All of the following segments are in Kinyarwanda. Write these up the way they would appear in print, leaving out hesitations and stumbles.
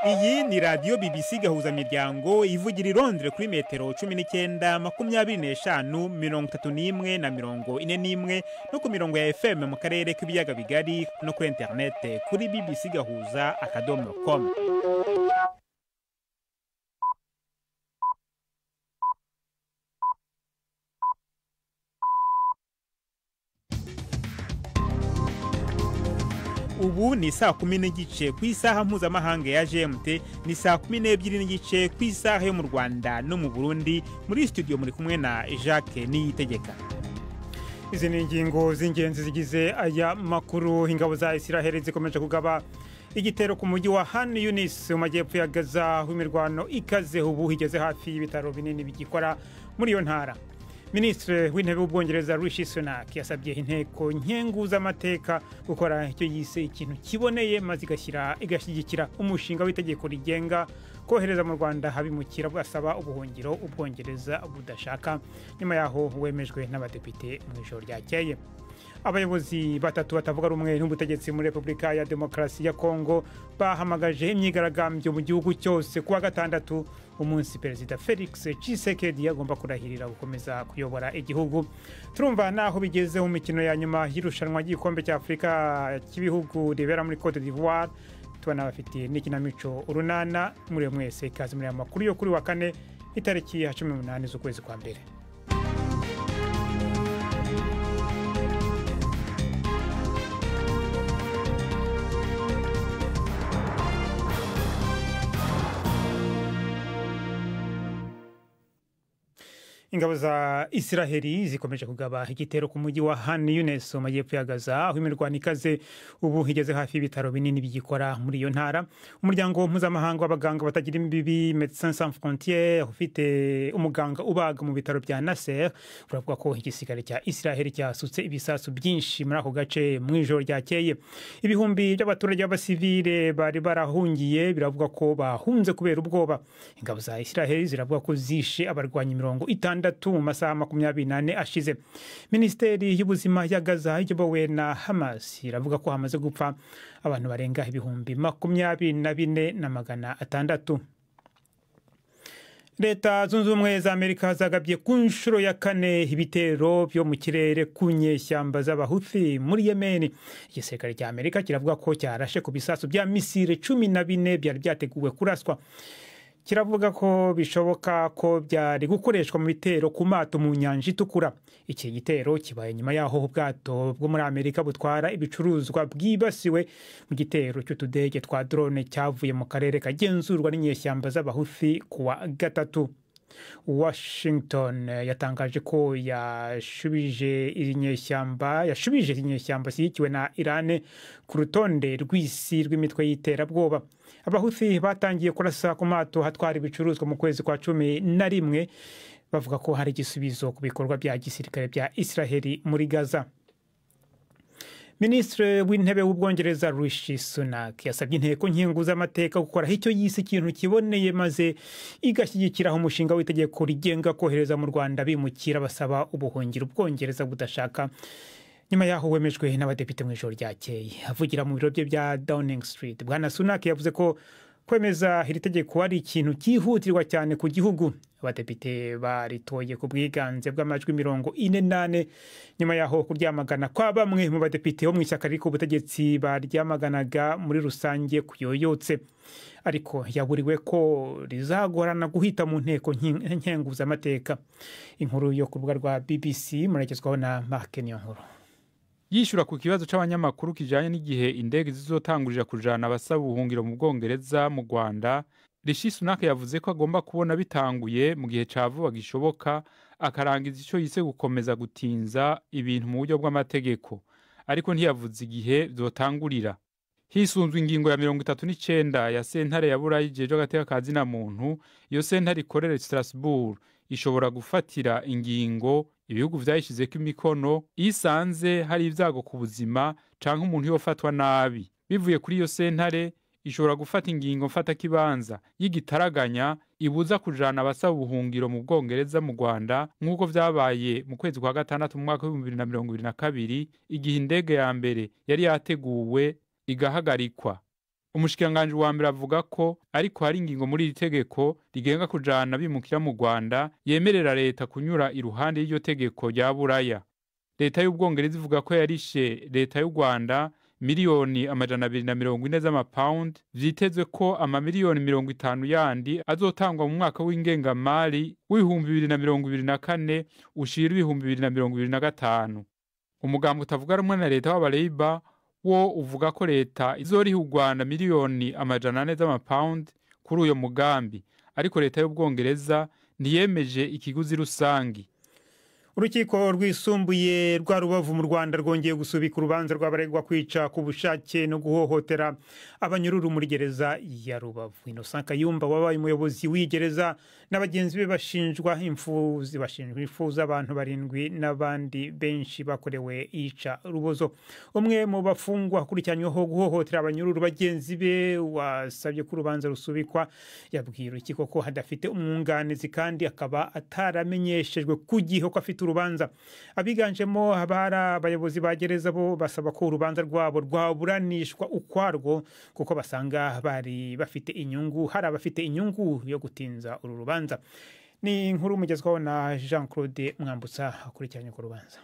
Iyi ni radiyo BBC Gahuzamiryango ivugira i Londres kuri metero 19, 25, 31 na 41, no ku mirongo ya FM mu karere k'ibiyaga bigari, no kuri interinete kuri bbcgahuza.com. Ubu ni 10:30 ku isaha mpuzamahanga ya GMT, ni 12:30 ku isaha yo mu Rwanda no mu Burundi. Muri studio muri kumwe na Jacques Niyitegeka. Izi ni ingingo z'ingenzi zigize aya makuru. Ingabo za Israel zikomeje kugaba igitero ku mujyi wa Han Yunis mu majyepfo ya Gaza, aho imirwano ikaze ubu igeze hafi y'ibitaro binini bigikora muri iyo ntara. Minisitiri w'Intebe w'Ubwongereza Rishi Sunak yasabye inteko nkenguzamateka gukora icyo yise ikintu kiboneye, maze igashyigikira umushinga w'itegeko rigenga kohereza mu Rwanda abimukira basaba ubuhungiro Ubwongereza budashaka, nyuma yaho wemejwe n'abadepite mu ijoro ryakeye. Abayobozi batatu batavuga rumwe n'ubutegetsi muri Repubulika ya Demokarasi ya Kongo bahamagaje imyigaragambyo mu gihugu cyose kuwa gatandatu, umunsi Perezida Felix Tshisekedi agomba kurahirira gukomeza kuyobora igihugu. Turumva naho bigeze mu mikino ya nyuma y'irushanwa ry'igikombe cya Afurika cy'ibihugu ribera muri Cote d'Ivoire. Tubanabafitiye n'ikinamico Urunana. Muri mwese ikaze muri aya makuru yo kuri wa kane, itariki ya 18 z'ukwezi kwa mbere. Ingabo za Israheli zikomeje kugaba igitero ku mujyi wa Han Yunis mu majyepfo ya Gaza, aho imirwano ikaze ubu igeze hafi y'ibitaro binini bigikora muri iyo ntara. Umuryango mpuzamahanga w'abaganga batagira imbibi, Médecins Sans Frontières, ufite umuganga ubaga mu bitaro bya Nasser, uravuga ko igisirikare cya Israheli cyasutse ibisasu byinshi muri ako gace mu ijoro ryakeye. Ibihumbi by'abaturage b'abasivile bari barahungiye biravuga ko bahunze kubera ubwoba. Ingabo za Israheli ziravuga ko zishe abarwanyi 60 mu masaha 24 ashize. Minisiteri y'Ubuzima ya Gaza iyobowe na Hamas iravuga ko hamaze gupfa abantu barenga 24,600. Leta Zunze Ubumwe za Amerika zagabye ku nshuro ya kane ibitero byo mu kirere ku nyeshyamba z'Abahuthi muri Yemen. Igisirikare cya Amerika kiravuga ko cyarashe ku bisasu bya misile 14 byari byateguwe kuraswa. Kiravuga ko bishoboka ko byari gukoreshwa mu bitero ku mato mu nyanja Itukura. Iki gitero kibaye nyuma yaho ubwato bwo muri Amerika butwara ibicuruzwa bwibasiwe mu gitero cy'utudege twa drone cyavuye mu karere kagenzurwa n'inyeshyamba z'Abahuthi kuwa gatatu. Washington yatangaje ko yashubije inyeshyamba zishyigikiwe na Iran ku rutonde rw'isi rw'imitwe y'iterabwoba. Abahuthi batangiye kurasa ku mato hatwara ibicuruzwa mu kwezi kwa 11, bavuga ko hari igisubizo ku bikorwa bya gisirikare bya Israheli muri Gaza. Minisitiri w'Intebe w'Ubwongereza Rishi Sunak yasabye inteko nkenguzamateka gukora icyo yise ikintu kiboneye, maze igashyigikiraho umushinga w'itegeko rigenga kohereza mu Rwanda bimukira basaba ubuhungiro Ubwongereza budashaka, nyuma yaho wemejwe n'abadepite mu ijoro ryakeye. Avugira mu biro bye bya Downing Street, Bwana Sunak yavuze ko kwemeza iri tegeko ari ikintu cyihutirwa cyane ku gihugu. Abadepite baritoye ku bwiganze bw'amajwi 44, nyuma yaho kuryamagana kwa bamwe mu badepite bo mu ishyaka riri ku butegetsi baryamaganaga muri rusange kuyoyotse, ariko yaburiwe ko rizagorana guhita mu nteko nkenguzamateka. Inkuru yo ku rubuga rwa BBC muragezwaho na Mark Niyonkuru. Yishura ku kibazo c'abanyamakuru kijanye n'igihe indege zizotangurira kujana abasaba ubuhungiro mu Bwongereza mu Rwanda, Rishi Sunak yavuze ko agomba kubona bitanguye mu gihe ca vuba gishoboka, akarangiza ico yise gukomeza gutinza ibintu mu buryo bw'amategeko, ariko ntiyavuze igihe vyotangurira. Hisunzwe ingingo ya 39 ya sentare ya Burayi ijejwe agateka ka zina muntu, iyo sentare ikorera Strasbourg ishobora gufatira ingingo ibihugu vyayishizeko imikono isanze hari ibyago ku buzima canke umuntu yofatwa nabi. Bivuye kuri iyo sentare ishobora gufata ingingo mfata kibanza y'igitaraganya ibuza kujana abasaba ubuhungiro mu Bwongereza mu Rwanda, nk'uko vyabaye mu kwezi kwa gatandatu mu mwaka w'ibihumbi bibiri na mirongo ibiri na kabiri, igihe indege ya mbere yari yateguwe igahagarikwa. Umushikiranganji wa mbere avuga ko ariko hari ingingo muri iri tegeko rigenga kujana abimukira mu Rwanda yemerera leta kunyura iruhande y'iryo tegeko rya Buraya. Leta y'Ubwongereza ivuga ko yarishe leta y'u Rwanda 240 miliyoni z'amapawundi, vyitezwe ko amamiliyoni 50 yandi azotangwa mu mwaka w'ingengamari w'2024 ushira 2025. Umugambi utavuga rumwe na leta w'abareba wo uvuga ko leta izoriha u Rwanda 400 miliyoni z'amapawundi kuri uyo mugambi, ariko leta y'Ubwongereza ntiyemeje ikiguzi rusangi. Urukiko rwisumbuye rwa Rubavu mu Rwanda rwongeye gusubika urubanza rw'abaregwa kwica ku bushake no guhohotera abanyururu muri gereza ya Rubavu. Innocent Kayumba wabaye umuyobozi w'iyi gereza na bagenzi be bashinjwa impfu z'abantu barindwi n'abandi benshi bakorewe iyica rubozo. Umwe mu bafungwa akurikiranyweho guhohotera abanyururu bagenzi be wasabye ko urubanza rusubikwa yabwiye urukiko ko hadafite umwunganizi kandi akaba ataramenyeshejwe ku gihe ko afite urubanza. Abiganjemo abari abayobozi ba gereza bo basaba ko urubanza rwabo rwaburanishwa ukwarwo, kuko basanga bari bafite inyungu, hari abafite inyungu yo gutinza uru rubanza. Ni inkuru mugezwaho na Jean Claude Mwambutsa akurikiranye ku rubanza.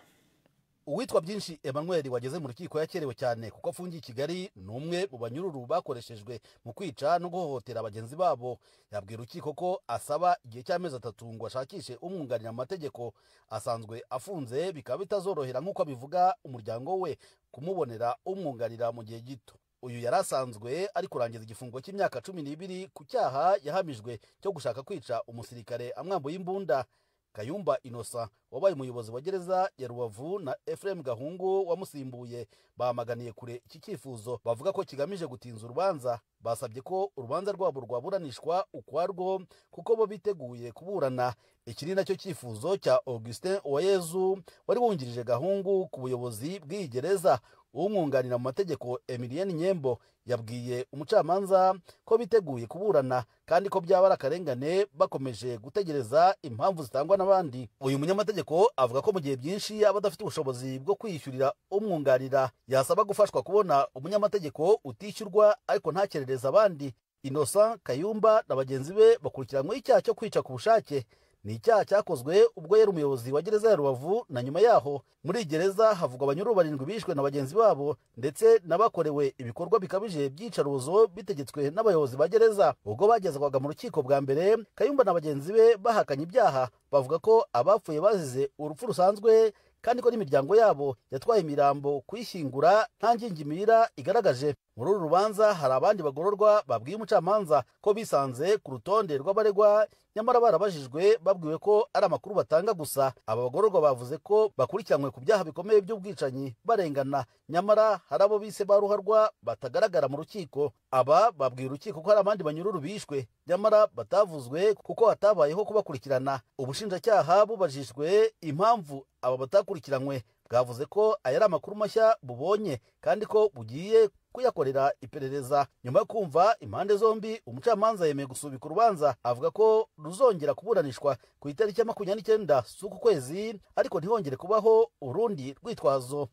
Uwitwa Byinshi Emmanuel wageze mu rukiko yakerewe cyane kuko afungiye i Kigali, ni umwe mu banyururu bakoreshejwe mu kwica no guhohotera bagenzi babo. Yabwira urukiko ko asaba igihe cy'amezi 3 ngo ashakishe umwunganira mu mategeko. Asanzwe afunze, bikaba bitazorohera nk'uko abivuga umuryango we kumubonera umwunganira mu gihe gito. Uyu yari asanzwe ari kurangiza igifungo cy'imyaka 12 ku cyaha yahamijwe cyo gushaka kwica umusirikare amwambuye imbunda. Kayumba Innocent wabaye umuyobozi wa gereza ya Rubavu na Ephraim Gahungu wamusimbuye bamaganiye kure iki cyifuzo, bavuga ko kigamije gutinza urubanza. Basabye ko urubanza rwabo rwaburanishwa ukwarwo kuko bo biteguye kuburana. Iki ni nacyo cyifuzo cya Augustin Uwayezu wari wungirije Gahungu ku buyobozi bw'iyi gereza. Umwunganira mu mategeko Emilienne Nyembo yabwiye umucamanza ko biteguye kuburana kandi ko byaba ari akarengane bakomeje gutegereza impamvu zitangwa n'abandi. Uyu munyamategeko avuga ko mu gihe Byinshi yaba adafite ubushobozi bwo kwiyishyurira umwunganira, yasaba gufashwa kubona umunyamategeko utishyurwa ariko ntakerereze abandi. Innocent Kayumba na bagenzi be bakurikiranyweho icyaha cyo kwica ku bushake. Ni icyaha cyakozwe ubwo yari umuyobozi wa gereza ya Rubavu na nyuma yaho. Muri iyi gereza havugwa abanyururu barindwi bishwe na bagenzi babo, ndetse n'abakorewe ibikorwa bikabije by'iyicarubozo bitegetswe n'abayobozi ba gereza. Ubwo bagezwaga mu rukiko bwa mbere, Kayumba na bagenzi be bahakanye ibyaha, bavuga ko abapfuye bazize urupfu rusanzwe kandi ko n'imiryango yabo yatwaye imirambo kuyishyingura nta ngingimira igaragaje. Muri uru rubanza hari abandi bagororwa babwiye umucamanza ko bisanze ku rutonde rw'abaregwa, nyamara barabajijwe babwiwe ko ari amakuru batanga gusa. Aba bagororwa bavuze ko bakurikiranywe ku byaha bikomeye by'ubwicanyi barengana, nyamara hari abo bise ba ruharwa batagaragara mu rukiko. Aba babwiye urukiko ko hari abandi banyururu bishwe nyamara batavuzwe kuko hatabayeho kubakurikirana. Ubushinjacyaha bubajijwe impamvu aba batakurikiranywe, bwavuze ko aya ari amakuru mashya bubonye kandi ko bugiye kuyakorera iperereza. Nyuma yo kumva impande zombi, umucamanza yemeye gusubika urubanza, avuga ko ruzongera kuburanishwa ku itariki ya 29 z'uku kwezi, ariko ntihongere kubaho urundi rwitwazo.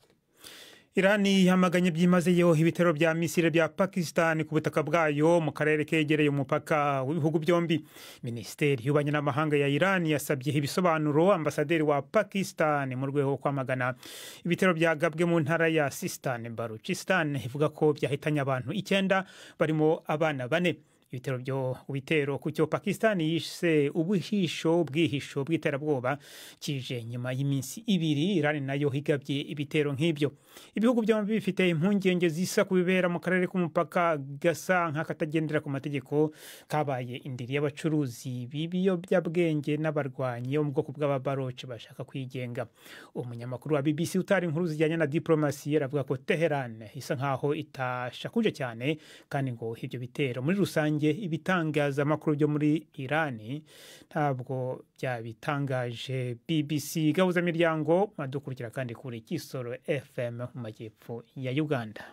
Irani yamaganye byimazeyo ibitero bya misile bya Pakistan ku butaka bwayo mu karere kegereye umupaka w'ibihugu byombi. Minisiteri y'ububanyi n'amahanga ya Irani yasabye ibisobanuro ambasaderi wa Pakistan mu rwego rwo kwamagana ibitero byagabwe mu ntara ya Sistan Baluchistan, ivuga ko byahitanye abantu icyenda barimo abana bane. Ibitero byo bitero ku cyo Pakistan yise ubuhisho bwihisho bw'iterabwoba kije nyuma y'iminsi 2 Iran nayo higabye ibitero nk'ibyo. Ibihugu byombi bifite impungenge zisa ku bibera mu karere k'umupaka gasa nk'akatagendera ku mategeko, kabaye indiri y'abacuruzi b'ibiyobyabwenge n'abarwanyi bo mu bwoko bw'ababaroce bashaka kwigenga. Umunyamakuru wa BBC utari inkuru zijyanye na diplomasi aravuga ko Teheran isa nkaho itashakuje cyane, kandi ngo ibyo bitero muri rusange ibitangazamakuru byo muri Irani ntabwo byabitangaje. BBC Gahuza Miryango, madukurikira kandi kuri Kisoro FM mu majyepfo ya Uganda.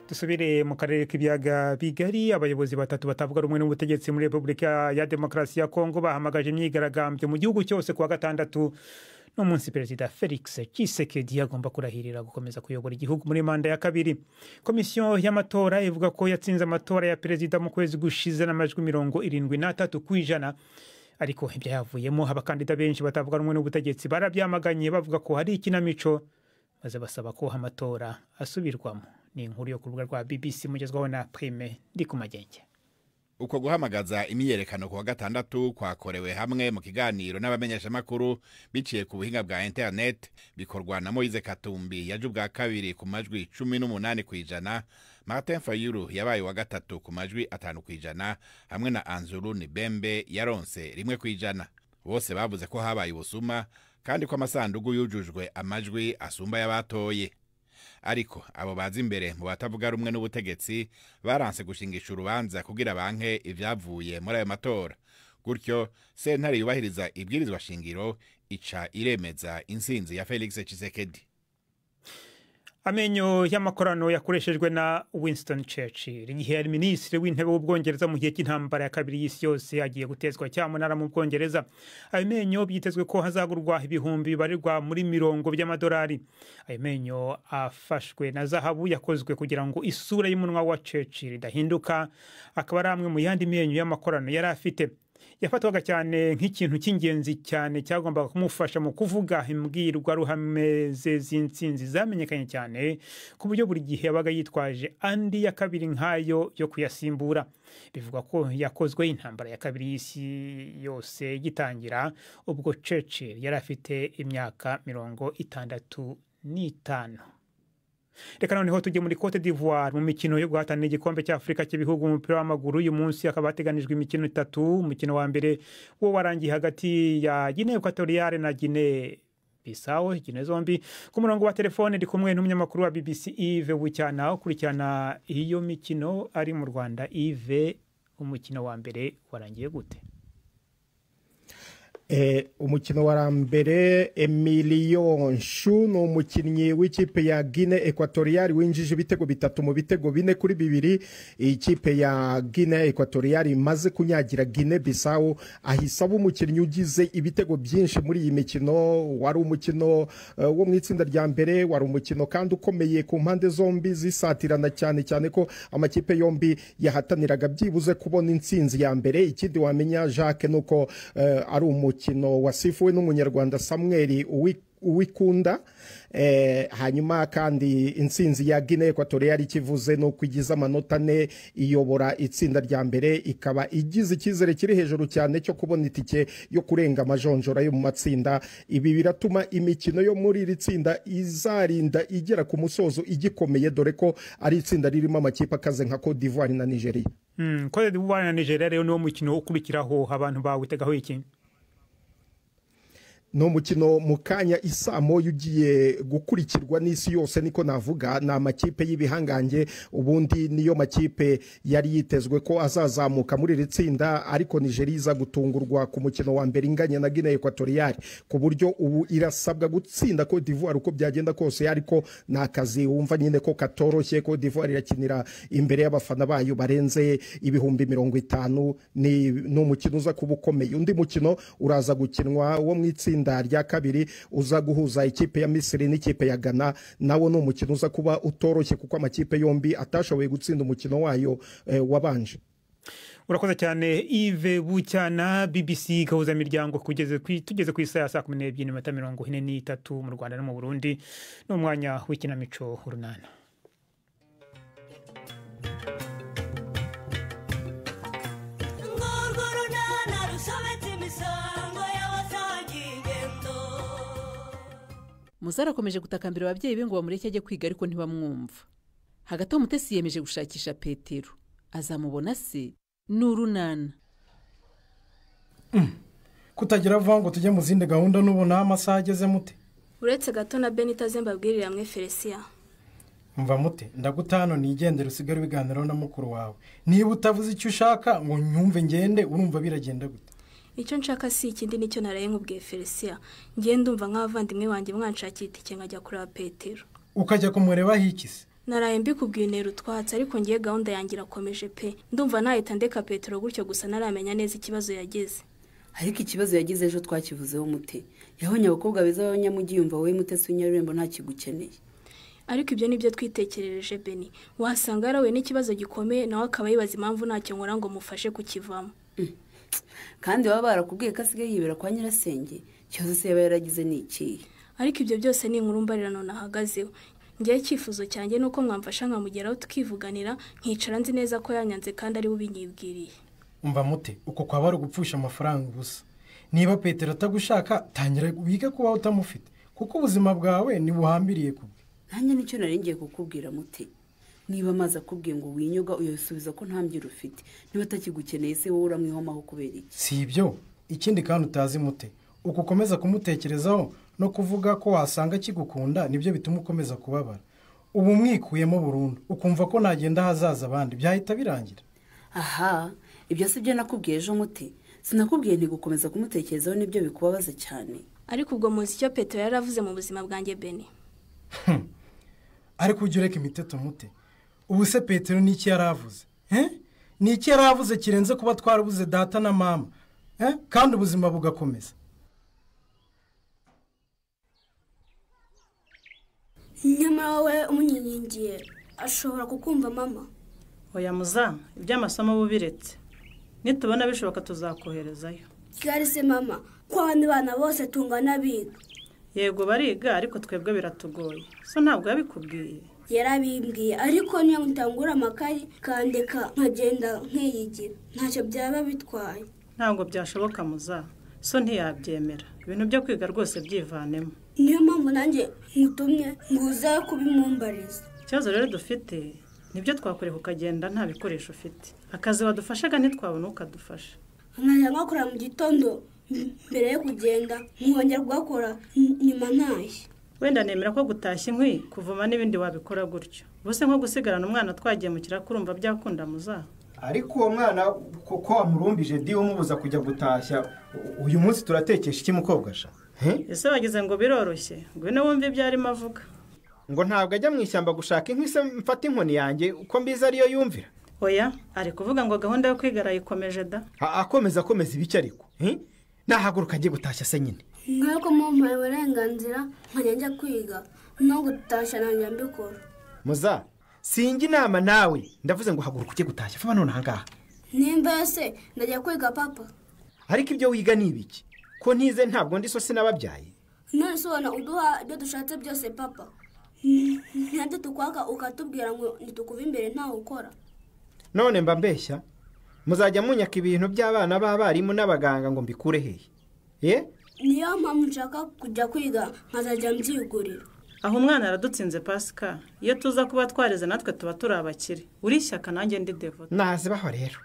Dusubire mu karere k'ibiyaga bigari. Abayobozi batatu batavuga rumwe n'ubutegetsi muri Repubulika ya Demokarasi ya Kongo bahamagaje imyigaragambyo mu gihugu cyose kuwa gatandatu. N'umunsi Perezida Felix Tshisekedi agomba kurahirira gukomeza kuyobora igihugu muri manda ya kabiri. Komisiyo y'amatora ivuga ko yatsinze amatora ya perezida mu kwezi gushize n'amajwi 73%, ariko ibyayavuyemo abakandida benshi batavuga rumwe n'ubutegetsi barabyamaganye, bavuga ko hari ikinamico, maze basaba ko amatora asubirwamo. Ni inkuru yo ku rubuga rwa BBC mugezwaho na Prime Ndikumagenge. Uko guhamagaza imyiyerekano ku wa gatandatu kwakorewe hamwe mu kiganiro n'abamenyeshamakuru biciye ku buhinga bwa internet, bikorwa na Moise Katumbi yaje ubwa kabiri ku majwi 18%, Martin Fayulu yabaye wa gatatu ku majwi 5%, hamwe na Anzuru Nibembe yaronse 1%. Bose bavuze ko habaye ubusuma kandi ko amasandugu yujujwe amajwi asumba y'abatoye. Ariko abo bazi imbere mu batavuga rumwe n'ubutegetsi baranse gushingisha urubanza kugira banke ivyavuye muri ayo matora. Gutyo sentare yubahiriza ibwirizwa shingiro ica iremeza intsinzi ya Felix Tshisekedi. Amenyo y'amakorano yakoreshejwe na Winston Churchill igihe yari minisitiri w'intebe w'Ubwongereza mu gihe cy'intambara ya kabiri y'isi yose agiye gutezwa cyamunara mu Bwongereza. Ayo menyo byitezwe ko hazagurwa ibihumbi bibarirwa muri mirongo by'amadolari. Ayo menyo afashwe na zahabu yakozwe kugira ngo isura y'umunwa wa Churchill idahinduka, akaba ari amwe mu yandi menyo y'amakorano yari afite. Yafatwaga cyane nk'ikintu cy'ingenzi cyane cyagombaga kumufasha mu kuvuga imbwirwaruhame ze z'intsinzi zamenyekanye cyane, ku buryo buri gihe yabaga yitwaje andi ya kabiri nkayo yo kuyasimbura. Bivugwa ko yakozwe intambara ya kabiri y'isi yose igitangira, ubwo Churchill yari afite imyaka 65. Reka noneho tujye muri Cote d'Ivoire mu mikino yo guhatanira igikombe cy'Afurika cy'ibihugu mu mupira w'amaguru. Uyu munsi hakaba hateganijwe imikino itatu. Umukino wa mbere wo warangiye hagati ya Guinea Equatoriale na Guinea Bissau, Guinea zombi. Ku murongo wa telefone ndi kumwe n'umunyamakuru wa BBC Yves Bucyana ukurikirana iyo mikino ari mu Rwanda. Yves, umukino wa mbere warangiye gute? Umukino wa mbere, Emilio Nshu ni umukinnyi w'ikipe ya Guinea Equatoriale winjije ibitego 3 mu bitego 4-2. Ikipe ya Guinea Equatoriale imaze kunyagira Guinea Bissau, ahise aba umukinnyi ugize ibitego byinshi muri iyi mikino. Wari umukino wo mu itsinda rya mbere, wari umukino kandi ukomeye ku mpande zombi zisatirana cyane cyane ko amakipe yombi yahataniraga byibuze kubona intsinzi ya mbere. Ikindi wamenya Jacques nuko ari umukino wasifuwe n'umunyarwanda Samuel Uwikunda. Hanyuma kandi intsinzi ya Guinea Equatoriale ikivuze no kwigiza amanota 4, iyobora itsinda rya mbere, ikaba igize icyizere kiri hejuru cyane cyo kubona itike yo kurenga amajonjora yo mu matsinda. Ibi biratuma imikino yo muri iri tsinda izarinda igera ku musozo igikomeye, dore ko ari itsinda ririmo amakipe akaze nka Cote d'Ivoire na Nigeria. Cote d'Ivoire na Nigeria rero niwo mukino ukurikiraho, abantu bawitegaho iki? No mukino mu kanya isamo ugiye gukurikirwa n'isi yose, niko navuga. Ni amakipe y'ibihangange, ubundi niyo makipe yari yitezwe ko azazamuka muri iri tsinda, ariko Nigeria iza gutungurwa ku mukino wa mbere inganya na Guinea Equatoriale, ku buryo ubu irasabwa gutsinda Cote d'Ivoire uko byagenda kose. Ariko ni akazi wumva nyine ko katoroshye. Cote d'Ivoire irakinira imbere y'abafana bayo barenze 50,000. Ni umukino uza kuba ukomeye. Undi mukino uraza gukinwa wo mu itsinda rya kabiri uza guhuza ikipe ya Misiri n'ikipe ya Ghana. Nawo ni umukino uza kuba utoroshye kuko amakipe yombi atashoboye gutsinda umukino wayo wabanje. Urakoze cyane Yves Bucyana. BBC gahuza miryango tugeze ku isaha ya 12:43 mu Rwanda no mu Burundi. Ni umwanya w'ikinamico Urunana. Muzara akomeje gutakambira ababyeyi be ngo bamureke ajye kwiga, ariko ntibamwumva. Hagati aho Mutesi yiyemeje gushakisha Petero. Azamubona se n'Urunana. Kutagira vuba ngo tujye mu zindi gahunda n'ubona amasaha ageze mute? Uretse gato na Benita zembabwirira hamwe Felicia. Mva mute, ndagutano nigendera usigare ibiganiro na mukuru wawe. Niba utavuze icyo ushaka ngo nyumve ngende, urumva biragenda gute? Icyo nshaka si ikindi nicyo naraye nkubwiye Felicia. Ngiye ndumva nk'abavandimwe banjye mwanshakiye itike nkajya kureba Petero. Ukajya kumureba hikise? Naraye mbikubwiye intera utwatsi, ariko ngiye gahunda yanjye irakomeje pe. Ndumva nahita ndeka Petero gutyo gusa naramenya neza ikibazo yagize. Ariko ikibazo yagize ejo twakivuzeho mute. Yabonye abakobwa beza b'abanyamujyi yumva wowe Mutesi w'inyarurembo ntakigukeneye. Ariko ibyo nibyo twitekerereje Beni. Wasanga yarahuye n'ikibazo gikomeye nawe akaba yibaza impamvu ntacyo nkora ngo mufashe kukivamo. Kandi baba barakubwiye ko asigaye yibera kwa nyirasenge, ikibazo se yaba yaragize ni ikihe? Ariko ibyo byose ni inkuru mbarirano nahagazeho. Njyewe icyifuzo cyanjye ni uko mwamfasha nkamugeraho tukivuganira, nkicara nzi neza ko yanyanze kandi ari we ubinyibwiriye. Umva Mute, uko kwaba ari ugupfusha amafaranga ubusa. Niba Petero atagushaka, tangira wige kubaho utamufite, kuko ubuzima bwawe ntibuhambiriye kubwe. Nanjye nicyo nari ngiye kukubwira Mute. Niba amazi akubwiye ngo winyoga uyasubiza ko nta mbyiro ufite, niba atakigukeneye se wowe uramwihomaho kubera iki? Si ibyo. Ikindi kandi utazi Mute, uko ukomeza kumutekerezaho no kuvuga ko wasanga akigukunda nibyo bituma ukomeza kubabara. Ubu mwikuyemo burundu, ukumva ko nagenda ahazaza abandi byahita birangira. Aha, ibyo si byo nakubwiye ejo Mute. Sinakubwiye nti gukomeza kumutekerezaho nibyo bikubabaza cyane. Ariko ubwo muzi icyo Petero yaravuze mu buzima bwanjye Beni. Ariko ujye ureka imiteto Mute. Ubu se Petero ni iki yaravuze? Ni iki yaravuze kirenze kuba twarabuze data na mama? Kandi ubuzima bugakomeza. Nyamara wowe umunyiringiye ashobora kukumva mama. Oya muza, iby'amasomo bubiretse. Nitubona bishoboka tuzakoherezayo. Kigali se mama, ko abandi bana bose tungana biga. Yego bariga ariko twebwe biratugoye. So ntabwo yabikubwiye. Yarabimbwiye ariko niyo mutangura amakayi kandeka nkagenda nkiyigira. Ntacyo byaba bitwaye. Ntabwo byashoboka muza. So ntiyabyemera. Ibintu byo kwiga rwose byivanemo. Niyo mpamvu nanjye nkutumye nguza kubimumbariza. Ikibazo rero dufite nibyo twakoreka ukagenda nta bikoresho ufite. Akazi wadufashaga ntitwabona ukadufasha. Nkajya nkakora mu gitondo mbere yo kugenda nkongera kugakora nyuma ntashye. Wenda nemera ko gutashya inkwi kuvoma n'ibindi wabikora gutyo. Ubuse nko gusigarana umwana twagiye mu kiraka urumva byakunda muza. Ariko uwo mwana ko wamurumbije di umubuza kujya gutashya, uyu munsi turatekesha iki mukobwa sha? Ese bagize ngo biroroshye, ngwino wumve ibyo arimo avuga. Ngo ntabwo ajya mu ishyamba gushaka inkwi se mfata inkoni yanjye uko mbizi ariyo yumvira. Oya, ari kuvuga ngo gahunda yo kwiga arayikomeje da. Akomeza akomeza ibiki ariko? Nahaguruka ajye gutashya se nyine. Nk'uko mumpaye uburenganzira nkajya njya kwiga no gutashya nanjye mbikora. Muza, sinjye inama nawe, ndavuze ngo haguruka ujye gutashya vuba none ahangaha. Nimba se ndajya kwiga papa. Ariko ibyo wiga ni ibiki? Ko ntize ntabwo ndi so sinababyaye. None se ubona uduha ibyo dushatse byose papa? Ntabyo tukwaka ukatubwira ngo ntitukuve imbere ntawe ukora. None mba mbeshya, muzajya munyaka ibintu by'abana b'abarimu n'abaganga ngo mbikure hehe? Ye? Niyo mpamvu nshaka kujya kwiga nkazajya mbyigurira. Aho umwana aradutsinze Pasika, iyo tuza kuba twareze natwe tuba turi abakire. Uri ishyaka nanjye ndi devote. Nazibaho rero.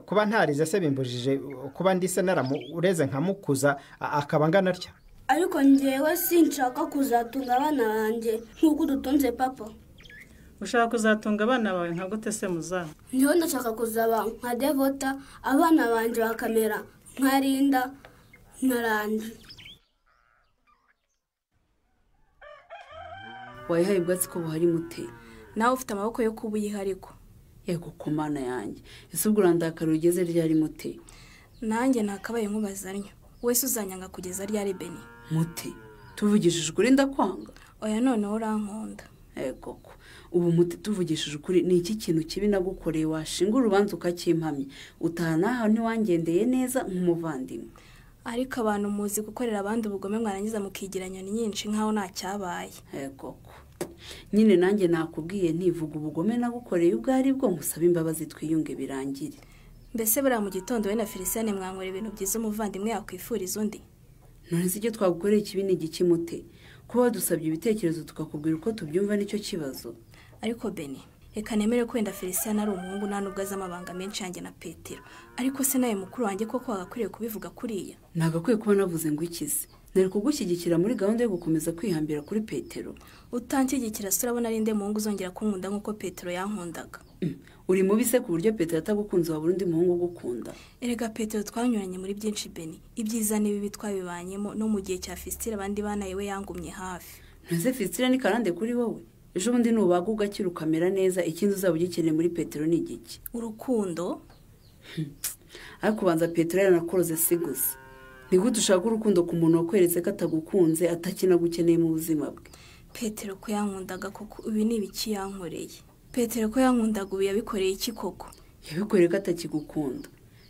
Kuba ntarize se bimbujije kuba ndi se naramureze nkamukuza akaba angana atya. Ariko njyewe sinshaka kuzatunga abana banjye nk'uko udutunze papa. Ushaka kuzatunga abana bawe nka gute se muza? Njyewe ndashaka kuzaba nka Devota, abana banjye bakamera nka Linda na Randy. Wayihaye ubwatsi ko buhari Mute? Nawe ufite amaboko yo kuba uyihariko. Yego ku Mana yanjye, ese ubwo urandakara ugeze ryari Mute? Nanjye nakabaye nkubaza ntyo. Wese uzanyanga kugeza ryari Beni? Mute, tuvugishije ukuri ndakwanga. Oya noneho urankunda. Yego ko. Ubu Mute tuvugishije ukuri ni iki kintu kibi nagukoreye washinga urubanza ukakimpamya? Utaha aho ntiwangendeye neza nk'umuvandimwe. Ariko abantu muzi gukorera abandi ubugome mwarangiza mukigira nyoni nyinshi nkaho ntacyabaye. Yego ko. Nyine nanjye nakubwiye ntivuga ubugome nagukoreye ubwo ari bwo musaba imbabazi twiyunge birangire. Mbese buriya mu gitondo we na Felicien mwanywera ibintu byiza umuvandimwe yakwifuriza undi? None se icyo twagukoreye ikibi ni igiki Mute? Kuba wadusabye ibitekerezo tukakubwira uko tubyumva nicyo kibazo. Ariko Beni, reka nemere ko wenda Felicien ari umuhungu nta nubwo azi amabanga menshi yanjye na Petero. Ariko se nawe mukuru wanjye koko wagakwiriye kubivuga kuriya? Nagakwiye kuba navuze ngo ikize. Nari kugushyigikira muri gahunda yo gukomeza kwihambira kuri Petero. Utanshyigikira se urabona ari nde muhungu uzongera kunkunda nk'uko Petero yankundaga? Uri mubi se ku buryo Petero atagukunze wabura undi muhungu ugukunda? Erega Petero twanyuranye muri byinshi Beni. Ibyiza n'ibibi twabibanyemo no mu gihe cya Fistile abandi bana yewe yangumye hafi. Ntuze Fistile ni karande kuri wowe? Ejo bundi nubaga ugakira ukamera neza, ikindi uzaba ugikeneye muri Petero ni igiki? Urukundo. Ariko ubanza Petero yaranakoroze si gusa. Ni gute ushaka urukundo ku muntu wakweretse ko atagukunze, atakinagukeneye mu buzima bwe? Petero ko yankundaga koko, ubu ni ibiki yankoreye? Petero ko yankundaga, ubu yabikoreye iki koko? Yabikoreye ko atakigukunda.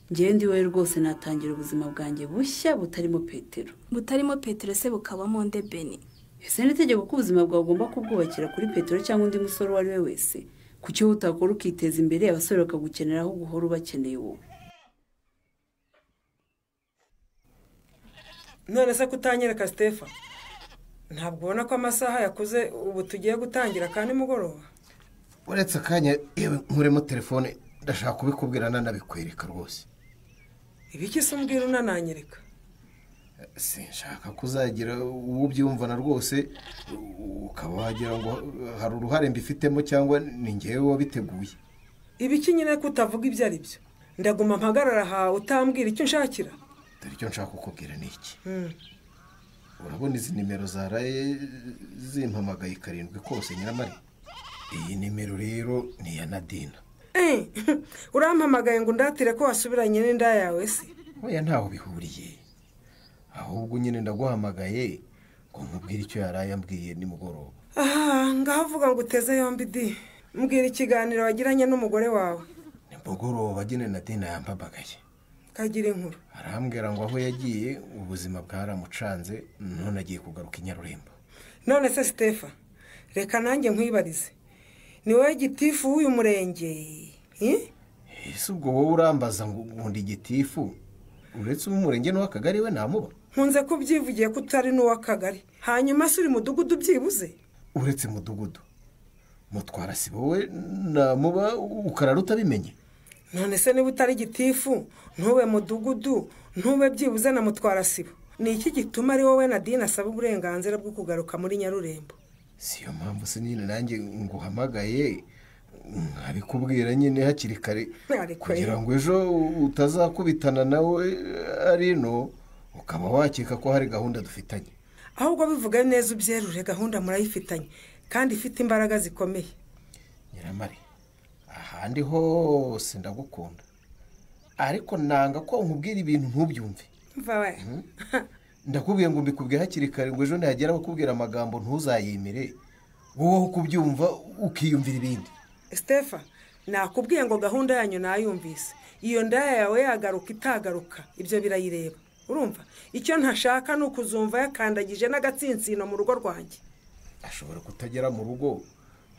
Njyewe ndi wowe rwose natangira ubuzima bwanjye bushya butarimo Petero. Butarimo Petero se bukabamo nde Beni? Ese ni itegeko ko ubuzima bwawe ugomba kubwubakira kuri Petero cyangwa undi musore uwo ari we wese? Kuki wowe utakora ukiteza imbere, abasore bakagukenera aho guhora ubakeneye wowe? None se kutanyereka Stefa, ntabwo ubona ko amasaha yakuze ubu tugiye gutangira kandi mugoroba? Uretse akanya yewe nkuremo telefone, ndashaka kubikubwira nanabikwereka rwose. Ibiki se umbwira unananyereka? Sinshaka kuzagira uwo ubyumvana rwose, ukaba wagira ngo hari uruhare mbifitemo cyangwa ni ngewe wabiteguye. Ibiki nyine ko utavuga ibyo ari byo? Ndaguma mpagarara aha utambwira icyo nshakira? Dore icyo nshaka kukubwira ni iki. Urabona izi nimero zaraye zimpamagaye 7 kose Nyiramari? Iyi nimero rero ni iya Nadina. Urampamagaye ngo undatire ko wasubiranye n'inda yawe se? Oya, ntaho bihuriye. Ahubwo nyine ndaguhamagaye ngo nkubwire icyo yaraye ambwiye nimugoroba. Aha ngaho uvuga ngo uteze yombi di. Mbwira ikiganiro wagiranye n'umugore wawe. Nimugoroba nyine Nadina yampamagaye. Kagira inkuru. Arambwira ngo aho yagiye ubuzima bwaramucanze, none agiye kugaruka i Nyarurembo. None se Stefa, reka nanjye nkwibarize. Ni wowe gitifu w'uyu murenge? Ese ubwo wowe urambaza ngo nkunda igitifu? Uretse umurenge n'uw'akagari we namuba? Nkunze kubyivugiye ko utari n'uw'akagari. Hanyuma se uri mudugudu byibuze? Uretse mudugudu, mutwara sibo we namuba, ukarara utabimenye. None se niba utari gitifu, ntube mudugudu, ntube byibuze na mutwara sibo, ni iki gituma ari wowe Nadine asaba uburenganzira bwo kugaruka muri Nyarurembo? Siyo mpamvu se nyine nanjye nguhamagaye nkabikubwira nyine hakiri kare, kugira ngo ejo utazakubitana nawe ari ino ukaba wakeka ko hari gahunda dufitanye. Ahubwo bivuga neza ubyerure, gahunda murayifitanye kandi ifite imbaraga zikomeye. Nyiramari, ahandi hose ndagukunda, ariko nanga ko nkubwira ibintu ntubyumve. Ndakubwiye ngo mbikubwire hakiri kare ngo ejo nihagera bakubwira amagambo ntuzayemere, wowe kubyumva ukiyumvira ibindi. Stefa, nakubwiye ngo gahunda yanyu nayumvise. Iyo ndaya yawe yagaruka itagaruka ibyo birayireba. Urumva icyo ntashaka ni ukuzumva yakandagije n'agatsinsino mu rugo rwanjye. Ashobora kutagera mu rugo,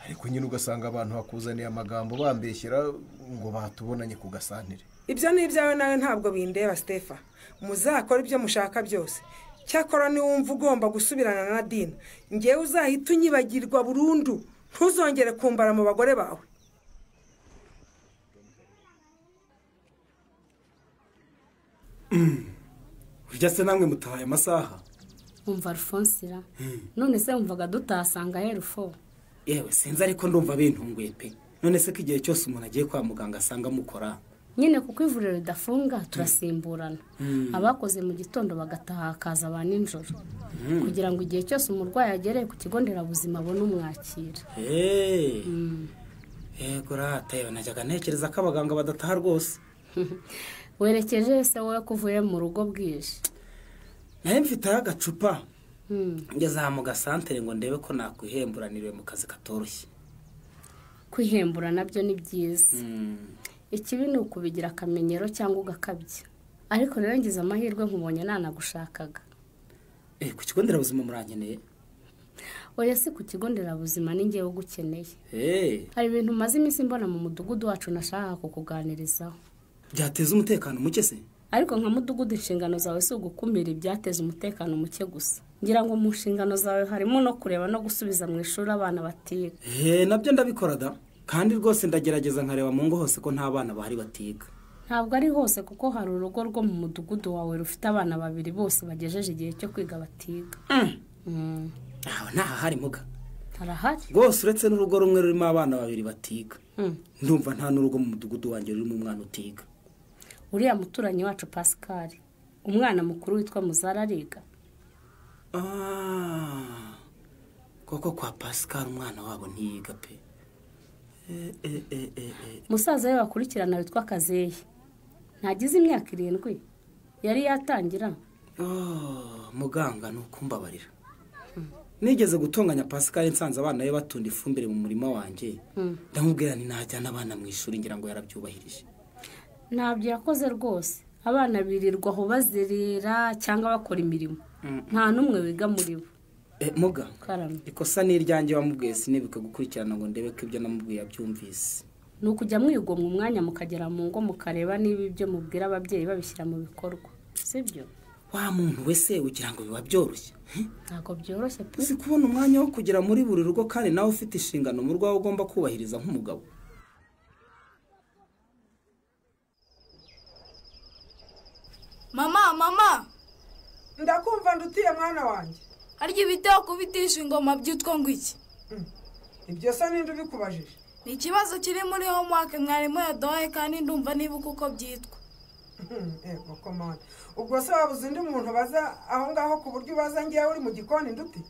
ariko nyine ugasanga abantu bakuzaniye amagambo bambeshyira ngo batubonanye ku gasantire. Ibyo ni ibyawe nawe ntabwo bindeba Stefa. Muzakora ibyo mushaka byose. Cyakora niwumva ugomba gusubirana na Nadine, ngewe uzahita unyibagirwa burundu, ntuzongere kumbara mu bagore bawe. Urya se namwe mutahaye amasaha? Umva Alphonse, none se wumvaga dutasanga herufo? Yewe sinzi, ariko ndumva bintunguye pe. None se ko igihe cyose umuntu agiye kwa muganga asanga mukora? Nyine kuko ivuriro ridafunga turasimburana. Abakoze mu gitondo bagataha hakaza ba nijoro, kugira ngo igihe cyose umurwayi agereye ku kigo nderabuzima abone umwakira. Yego rata, yewe najyaga ntekereza ko abaganga badataha rwose. Werekeje se wowe ko uvuye mu rugo bwije? Nawe mfite agacupa ngeze aha mu gasantere ngo ndebe ko nakwihemburaniriwe mu kazi katoroshye. Kwihembura nabyo ni byiza. Ikibi ni ukubigira akamenyero cyangwa ugakabya. Ariko rero ngize amahirwe nkubonye nanagushakaga. Ku kigo nderabuzima murankeneye? Oya, si ku kigo nderabuzima, ni ngewe ugukeneye. Hari ibintu maze iminsi mbona mu mudugudu wacu nashaka kukuganirizaho. Byateza umutekano muke se? Ariko nka mudugudu inshingano zawe si ugukumira ibyateza umutekano muke gusa. Ngira ngo mu nshingano zawe harimo no kureba no gusubiza mu ishuri abana batiga. Nabyo ndabikora da. Kandi rwose ndagerageza nkareba mu ngo hose ko nta bana bahari batiga. Ntabwo ari hose, kuko hari urugo rwo mu mudugudu wawe rufite abana babiri bose bagejeje igihe cyo kwiga batiga. Aho ntahari muga. Harahari. Rwose uretse n'urugo rumwe rurimo abana babiri batiga. Ndumva nta n'urugo mu mudugudu wanjye rurimo umwana utiga. Uriya muturanyi wacu Pascal, umwana mukuru witwa Muzara ariga. Koko kwa Pascal umwana wabo ntiyiga pe. Musaza we bakurikirana witwa Kazehe ntagize imyaka 7 yari yatangira. Muganga ni ukumbabarira. Nigeze gutonganya Pascal nsanze abana be batunda ifumbire mu murima wanjye. Ndamubwira nti najyana abana mu ishuri ngira ngo yarabyubahirije. Ntabyo yakoze rwose. Abana birirwa aho bazerera cyangwa bakora imirimo. Nta n'umwe wiga muri bo. Muga, ikosa ni iryanjye wamubwiye sinibuka gukurikirana ngo ndebe ko ibyo namubwiye abyumvise. Ni ukujya mwigomwa umwanya mukagera mu ngo mukareba niba ibyo mubwira ababyeyi babishyira mu bikorwa, sibyo? Wa muntu wese ugira ngo biba byoroshye? Ntabwo byoroshye pe. Uzi kubona umwanya wo kugera muri buri rugo kandi nawe ufite inshingano mu rwawe ugomba kubahiriza nk'umugabo. Mama, mama, ndakumva ndutiye mwana wanjye. Harya ibitego kubitisha ingoma byitwa ngo iki? Ibyo se ninde ubikubajije? Ni ikibazo kiri muri homework mwarimu yaduhaye kandi ndumva nibuka uko byitwa. Ego komanda. Ubwo se wabuze undi muntu baza aho ngaho ku buryo ubaza ngiye uri mu gikoni nduti?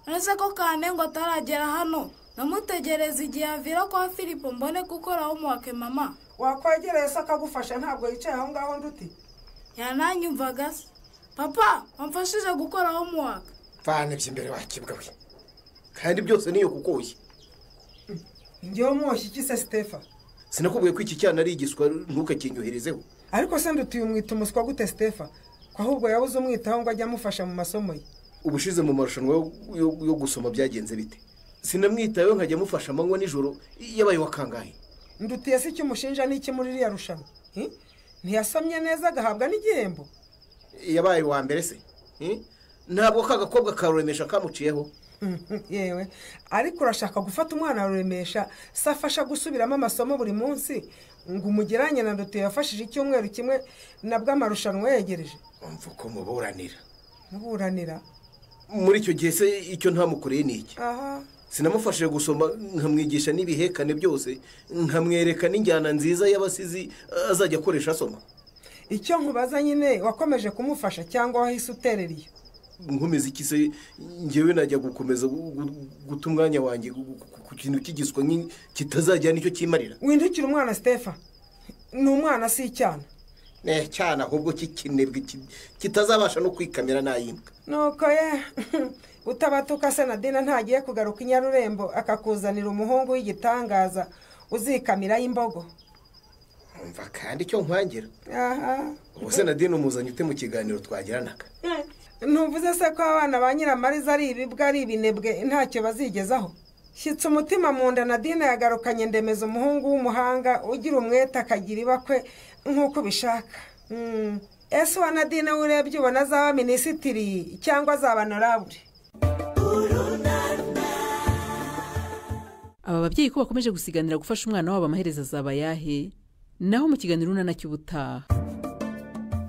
Uretse ko kane ngo ataragera hano, namutegereza igihe avira kwa Filipo mbone gukora homework mama. Wakwegereye se akagufasha ntabwo yicaye aho ngaho nduti? Yananyumvaga se. Papa, wamfashije gukora homework. Vana imbere wakibwa we. Kandi byose niyo kukoye. Ngiye mwoshye iki se Stefa? Sinakubwiye ko iki cyana ari igiswa ntukakinyoherezeho. Ariko se ndutuye umwita umuswa gute Stefa? Ko ahubwo yabuze umwitaho ngo ajye amufasha mu masomo ye. Ubushize mu marushanwa yo gusoma byagenze bite? Sinamwitayeho nkajya amufasha amanywa nijoro yabaye wakangahe? Ndutiye se icyo umushinja n'iki muri iriya rushanwa? Ntiyasomye neza agahabwa n'igihembo. Yabaye wa mbere se? Ntabwo kagakobwa karuremesha kamuciyeho. Yewe, ariko urashaka gufata umwana aruremesha safasha gusubiramo amasomo buri munsi ngo umugeranye na Ndutuye yafashije icyumweru kimwe nabwo amarushanwa yegereje. Umva ko muburanira. Muburanira? Muri icyo gihe se icyo ntamukoreye ni iki? Sinamufashije gusoma nkamwigisha n'ibihekane byose nkamwereka n'injyana nziza y'abasizi azajya akoresha asoma. Icyo nkubaza nyine wakomeje kumufasha cyangwa wahise uterera iyo? Nkomeza iki se ngewe najya gukomeza guta umwanya wanjye ku kintu kigiswa kitazajya nicyo kimarira. Windukira umwana Stefa, ni umwana si icyana. Ne cyana ahubwo kikinebwe kitazabasha no kwikamera nayimbwa. Nuko ye utabatuka se Nadine ntagiye kugaruka inyarurembo akakuzanira umuhungu w'igitangaza uzikamira y'imbogo. Umva kandi icyo nkwangira. Ubu se Nadine umuzanye ute mu kiganiro twagiranaga? Ntuvuze se ko abana ba Nyiramariza ari ibibwa ari ibinebwe ntacyo bazigezaho? Shyitsa umutima mu nda Nadine yagarukanye ndemeza umuhungu w'umuhanga ugira umwete akagira ibakwe nk'uko ubishaka. Ese uwa Nadine urebye ubona azaba minisitiri cyangwa azaba honorable? Aba babyeyi ko bakomeje gusiganira gufasha umwana wabo amaherezo azaba yahe? Naho mu kiganiro Urunana cy'ubutaha.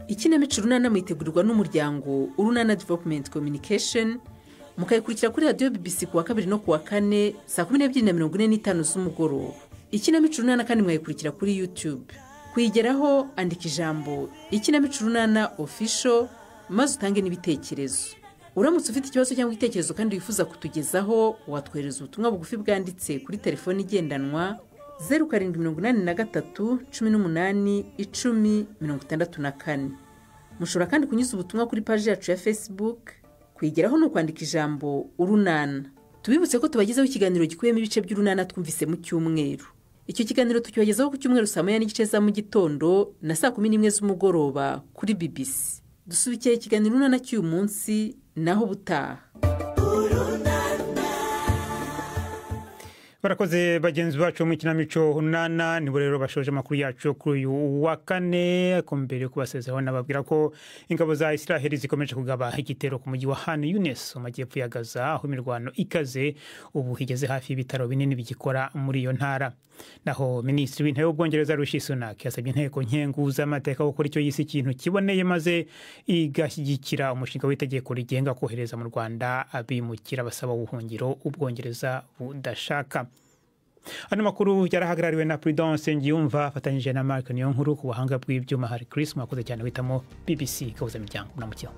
Ikinamico Urunana mwitegurirwa n'umuryango Urunana Development Communication, mukayikurikira kuri radiyo BBC kuwa kabiri no kuwa kane saa 12:45 z'umugoroba. Ikinamico Urunana kandi mwayikurikira kuri YouTube. Kuyigeraho andika ijambo Ikinamico Urunana Official maze utange n'ibitekerezo. Uramutse ufite ikibazo cyangwa igitekerezo kandi wifuza kutugezaho, watwohereza ubutumwa bugufi bwanditse kuri telefoni igendanwa 0783 18 10 64. Mushobora kandi kunyuza ubutumwa kuri paji yacu ya Facebook. Kuyigeraho ni ukwandika ijambo Urunana. Tubibutse ko tubagezaho ikiganiro gikubiyemo ibice by'Urunana twumvise mu cyumweru. Icyo kiganiro tukibagezaho ku cyumweru saa 1:30 za mu gitondo na saa 11 z'umugoroba kuri BBC. Dusubikiye ikiganiro Urunana cy'uyu munsi, naho butaha. Barakoze bagenzi bacu mu kinamico Urunana, nibo rero bashoje amakuru yacu kuri uyu wa kane. Ko mbere kubasezeho nababwira ko ingabo za Israel zikomeje kugaba igitero ku mujyi wa Han Yunis mu majyepfo ya Gaza, aho imirwano ikaze ubu igeze hafi y'ibitaro binini bigikora muri iyo ntara. Naho Minisitiri w'Intebe w'Ubwongereza Rishi Sunak yasabye inteko nkenguzamateka gukora icyo yise ikintu kiboneye maze igashyigikira umushinga w'itegeko rigenga kohereza mu Rwanda abimukira basaba ubuhungiro Ubwongereza budashaka. Ano makuru yarahagarariwe na Prudence Ngiyumva afatanyije na Mark Niyonkuru ku buhanga bw'ibyuma. Hari Chris mwakoze cyane witamo BBC Gahuza Miryango. Muramukiho.